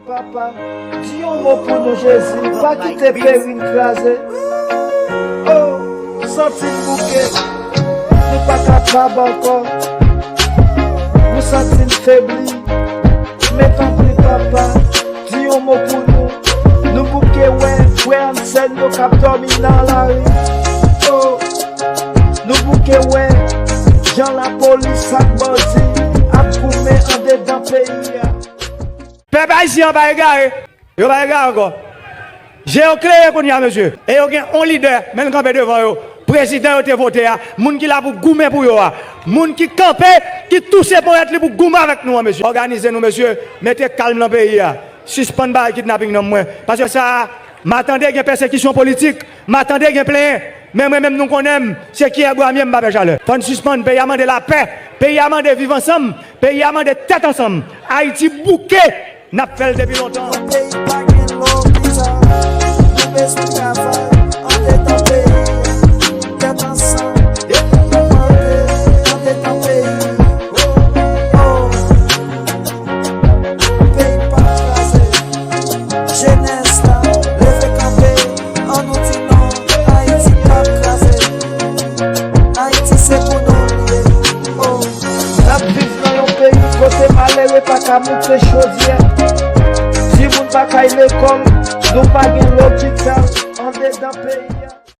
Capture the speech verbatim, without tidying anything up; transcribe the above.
Papa, di yon mo pou nou, Jezi, pa kite peyi n kraze. Oh, santi n bouke, nou pa kapab ankò. Nou santi n febli, men tanpri, Papa, di yon mo pou nou. Nou bouke wè frè n, sè n yo k ap dòmi nan lari. Oh, nou bouke wè jan lapolis ak bandi ap goumen andedan peyi a. Pèp ayisyen an pa egare. Yo pa egare ankò. Je yo klere kounye a, mesye. E yo gen yon lidè, men l kanpe devan yo. Prezidan yo te vote a, moun ki la pou goumen pou yo a, moun ki kanpe, ki touse ponyèt li pou goumen avèk nou an, mesye. Òganize nou, mesye. Mete kalm nan peyi a. Sispann bay kidnaping nan mwen. Paske sa a, m a tande gen pèsekisyon politik, m a tande gen plenyen. Men mwen menm, nou konnen m, se kiyè bwa m ye, m pa pè chalè. Fò n sispann, peyi a mande lapè, peyi a mande viv ansanm, peyi a mande tèt ansanm. Ayiti bouke, n ap fè l depi lontan. Yon peyi pa gen lopital, nou bezwen travay andedan peyi a. Tèt ansanm, epi nou mande andedan peyi a. Oh, oh. Peyi pa kraze, jenès la, leve kanpe, ann nou di non, Ayiti p ap kraze, Ayiti se pou nou l ye, oh. N ap viv nan yon peyi kote malere pa ka moute chodyè, timoun pa ka al lekòl, nou pa gen lopital andedan peyi.